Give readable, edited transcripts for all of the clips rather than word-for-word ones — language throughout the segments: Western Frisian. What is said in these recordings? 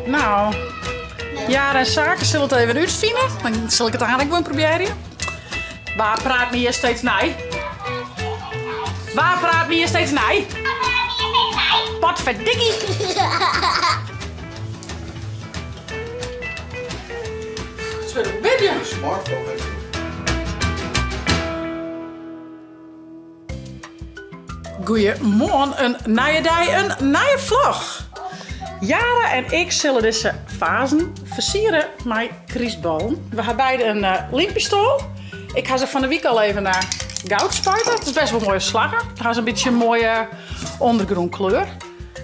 Nou, Jara en Sake sille it even útfine. Dan sil ik it aanlik gewoan probearje. Wa praat my hjir steeds nei? Wa praat my hjir steeds nei? Potverdikkie! Het is weer een video. Smartphone. Goeiemoarn, in nije dei, in nije vlog. Jara en ik sille dizze fazen fersiere mei krystballen. We ha beide in uh, liempistoal. Ik ha se fan de wyk al even uh, goud spuite. It is best wol moai slagge. Het ha se in bytsje in moaie ûndergrûnkleur.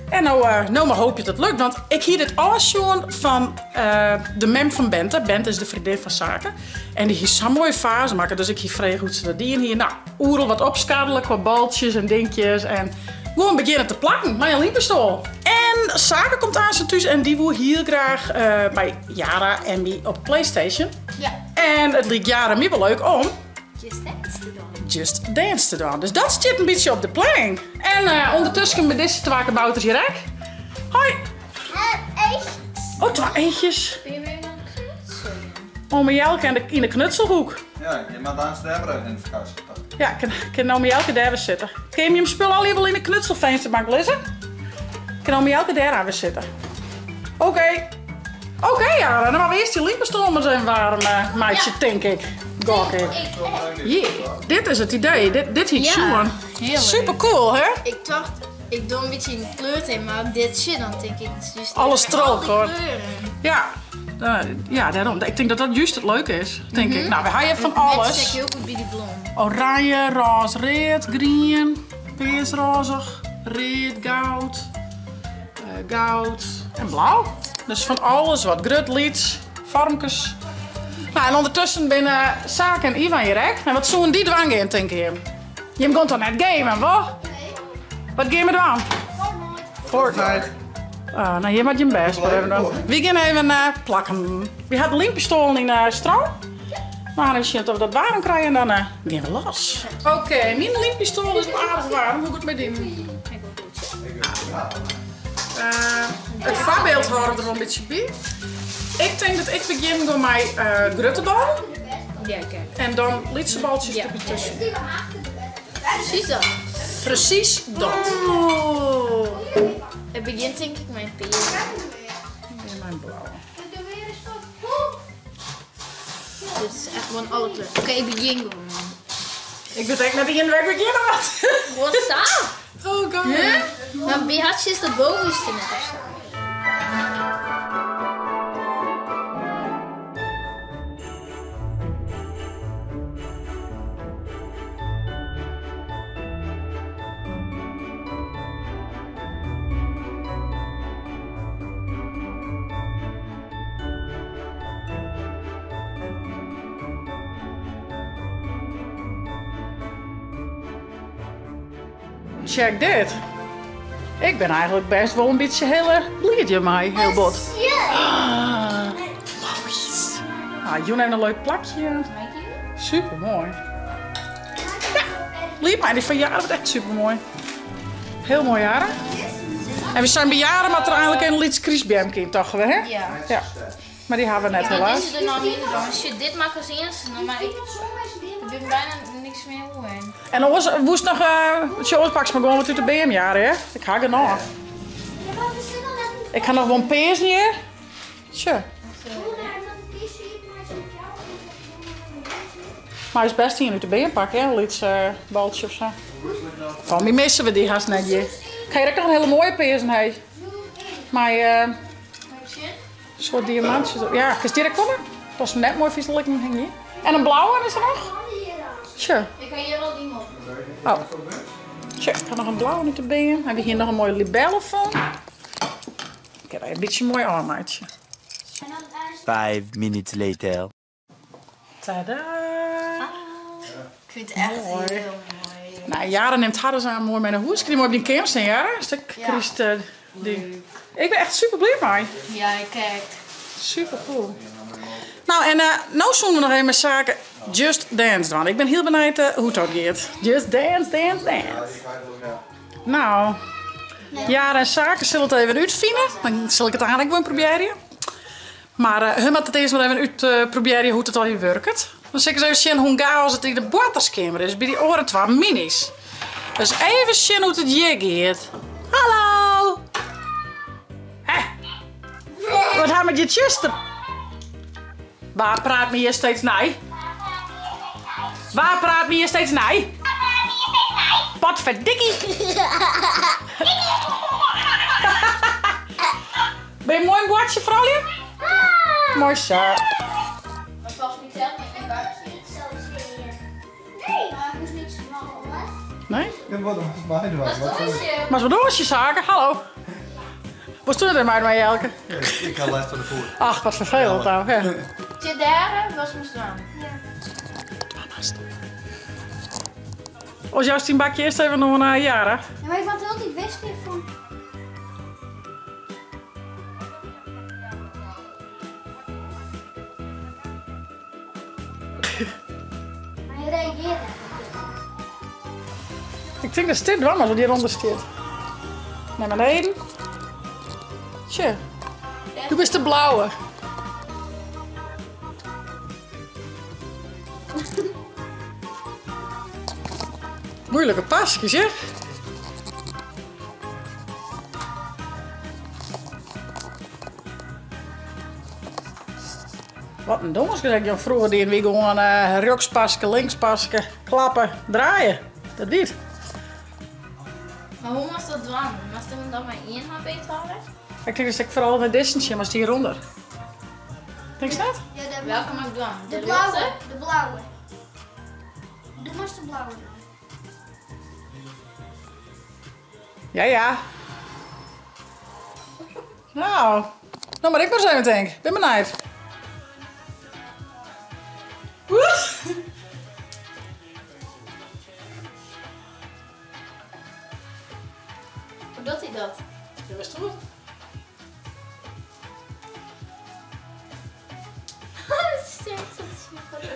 En no, uh, no mar hoopje dat it lukt, want ik hie dit ôfsjoen fan uh, de mem fan Bente. Bente is de vriendin fan Sake. En dy hie sa'n moaie faze makke, dus ik hie frege hoe't se dat dien hie. Nou, oeral wat opskarrele kwa baltsjes en dinkjes en gewoan begjinne te plakken mei in liempistoal. En Sake komt aanst thús en dy woe hiel graach uh, by Jara en my op PlayStation. Ja. En it like Jara my wol leuk om Just Dance te dwaan. Just Dance te dwaan. Dus dat stiet in bytsje op de planning. En uh, ûndertusken by dizze twa kabouters hjir ek. Hoi. Oh, twa eentjes. Ome Jelke en de, yn de knutselhoek. Ja, je moat aanst dêr wer even yn de fakânsje ta. Ja, kin, kin ome Jelke dêr wer sitte. Kin je jim spul allegear wol yn de knutselfinsterbank lizze? Kin ome Jelke dêr aan wer sitte? Oké. Oké, Jara, dan moatte we earst dy liempistoal mar ris even waarm uh, meitsje, Ja. tink ik. Gok ik. Yeah, dit is it idee. Dit, dit hie ik Ja, sjoen. heel leuk. Super cool, hè? Ik tocht, ik doe in bytsje in kleurthema, maar dit shit, dan tink ik, het is juist Alles lekker al die troch, hoor. kleuren. Ja. Ja, dêrom. Ik tink dat dat juist it leuke is, tink ik. Nou, we ha hjir fan Het matcht alles. ek hiel goed by dy blom. Oranje, rôze, read, grien, pears, rôzich, read, goud, goud en blau. Dus fan alles wat. Grut, lyts, foarmkes. Nou, en ûndertusken binne Sake en Ivan hjir ek. En wat soenen dy dwaan gean, tinke jim? Jim gean toch net gamen, wol? Wat gean we dwaan? Fortnite. Ah, nou, hjir moat jim bêst mar even dwaan. Wy gean even plakken. Wy ha de liempistoalen yn de stroom. We gaan even sjen oft we dat waarm krije en dan gean we los. Oké, myn liempistoal is al aardich waarm. Hoe giet it mei dyn? It foarbyld hâlde we der wol in bytsje by. Ik tink dat ik begjin gewoan mei grutte ballen. Ja, kijk. En dan lytse baltsjes derby tusken. Precies dat. Precies dat. Oeh. Het begint denk ik mei pear. En mei blauwe. Dit is echt gewoon alle kleuren. Oké, ik begin gewoon. Ik wit ek net ien wêr't ik begjinne moat. Wat sa? Oh god. Huh? Maar by hartje is dat bovenste net of zo. Check dit. Ik ben eigenlijk best wol in bytsje hiel erch bliid hjirmei, hiel bot. Ah, jûn even in leuk plakje. Super moai. Ja, bliid mei. Dy fan Jara wurdt echt super moai. Hiel moai, Jara. En we zijn by Jara, moat der eigenlik in lyts krystbeamke yn, tochten we, hè? Ja. Ja. Mar dy hawwe we net, Ja, helaas. dizze der noch minder dan. Shit, dit makke as earste noch, mar ik der bin bijna niks mear oer. En oars woest noch, uh, oars pakst mar gewoan wat út de beam, Jara, hè? Ik ha genôch. Ik ha noch wol in pearsen hjir. Sjoch. Mar is best ien út de beam pakke, hè? In lyts uh, baltsje of sa. Fan my misse we dy hast net hjir. Ik ha hjir ek noch in hiele moaie pearsen, hé. Mei uh, in soart diamantsjes. Ja, kinst hjir ek komme? Dat is net moai fynst likken hingje. En in blauwe is der noch? Sjoch. Ik ha hjir al ien op. Oh. Sjoch, ik ha noch in blauwe út de beam. En we hier noch in moaie libelle fan. Ik kin dat in bytsje moai ôfmeitsje. 5 minutes later. Tada! Ik vind het echt Mooi. heel mooi. Nou, Jara nimt har dus aan moai mei nei hûs. Kin dy moai op dyn keamer stean, Jara? Is de kryst, dy. Ik bin echt super bliid mei. Ja, ik kijk. Super cool. Nou, en no soene we noch even mei Sake Just Dance dwaan. Ik bin hiel benijd hoe't dat giet. Just Dance, Dance, Dance. Nou, Jara en Sake sille it even útfine. Dan sil ik it aanlik gewoan probearje. Mar hun moat it earst mar even útprobearje hoe't it allegear wurket. Dan sil ik ris even sjen hoe gaos it yn de boarterskeamer is by dy oare twa miny's. Dus even sjen hoe't it hjir giet. Hallo! Hè? Wat ha met je tsjuster? Wa praat my hjir steeds nei? Wa praat my hjir steeds nei? Potverdikkie! Ben je mooi in boartsje, froulju? Mooi zo. Maar volgens mij telt niet een bakje. Nee, maar ik moest niks maken. Nee? Ja, wat was mij doen? Wat is je? Maar wat doen je zaken? Hallo. Wat doe je er maar mee, Jelke? Ik had last van de voet. Ach, wat vervelend nou. Ja. Zit daar was mijn staan. Als jouw bakje eerst even nog naar Jara. Ja, maar ik had altijd wist niet van. Maar hij reageert. Ik denk dat dit wel, maar zo die eronder staat. Naar beneden. Tje. Doe eens de blauwe. Moeilijke pasjes, hè? Wat een dongers gezegd, Jan. Vroeger deden we gewoon rechtspasje, linkspaske, klappen, draaien. Dat niet. Maar hoe moest dat doen? Moest hem dan maar één HP houden? Ik denk dat ik vooral met distance, maar is die hieronder. Denk je dat? Ja, de, Welke mag ik doen? de De blauwe. witte? De blauwe. Doe maar eens de blauwe dan. Ja, ja. Nou, nou maar ik maar eens even denk. Ben benieuwd. Hoe doet hij dat? Ja, best goed. Dat stinkt, dat is nog goed.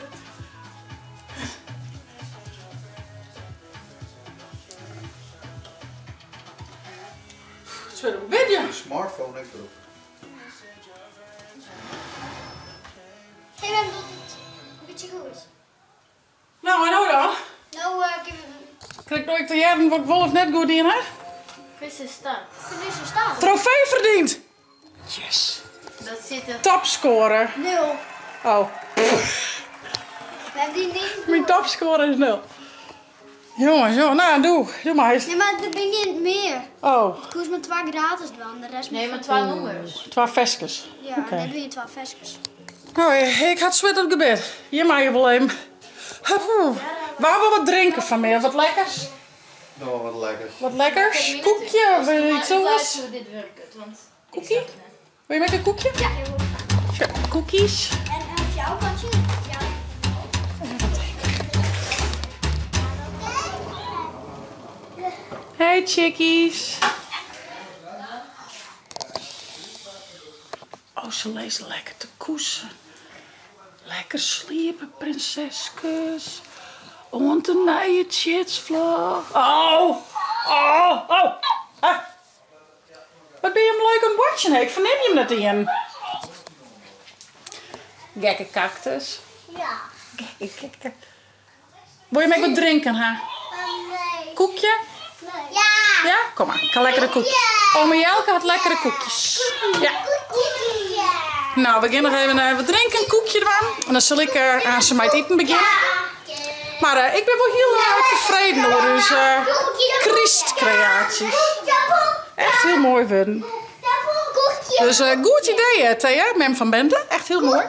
Het is weer een video. De smartphone ik erop. Geef hem dat het een beetje goed. Nou, en hoe dan? Nou, ik heb hem. Krijg ik nooit te jaren wat ik wolf net goed in, hè? Frisse start. Het is een staat. Trofee verdiend! Yes. Dat zit er. Topscorer. 0. Oh, We hebben die niet. mijn topscorer is 0. Jongens, jongens, nou doe. Doe maar eens. Nee, maar er begint meer. Oh, Ik koos maar 2 gratis dan, de rest Nee, moet maar 2 nummers. 2 veskes. Ja, Oké. dan heb je 2 veskes. Nou, ik had zweet op gebed. Hier mag je wel even. Hup, Waar we wat drinken van meer? Wat lekkers? Nou, wat lekkers. Wat lekkers? Koekje of iets anders? hoe dit werkt, want ik Koekie? snap het net. Wil je met een koekje? Ja. Tja, koekjes. En of jouw kantje? Ja. Hey chickies. Oh, ze lezen lekker te koesen. Lekker sliepen, prinsesjes. Want de nieuwe chitsvlog. Oh, oh, oh. Ah. Wat ben je hem leuk aan het watchen, hè? Ik verneem je hem net in. Gekke cactus. Ja. Gekke cactus. Wil je mij wat drinken, hè? Nee. Koekje? Ja. Ja? Kom maar, ik ga lekkere koekjes. Ome Jelke had lekkere koekjes. Ja. Nou, we gaan nog even wat drinken, een koekje ervan. En dan zal ik aan zijn meid eten beginnen. Maar ik ben wel heel erg tevreden hoor. Dus Christcreaties. Echt heel mooi worden. Dus goed idee, hè, Thea, mem van Bente. Echt heel mooi.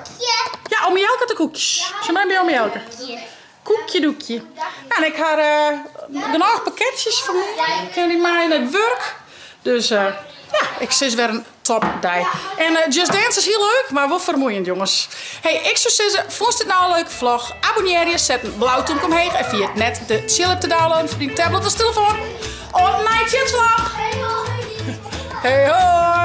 Ja, ome Jelke had de koekjes. Zullen wij bij ome Jelke? Koekje doekje. Nou, en ik had genoeg pakketjes van me. Ik heb die maar in het werk. Dus ja, ik zit weer een top day. En Just Dance is heel leuk, maar wel vermoeiend, jongens. Hey, ik zou zeggen, vond dit nou een leuke vlog? Abonneer je, zet een blauw toon omheen en via het net de chill app te downloaden voor die tablet of telefoon. On night vlog. Hey ho!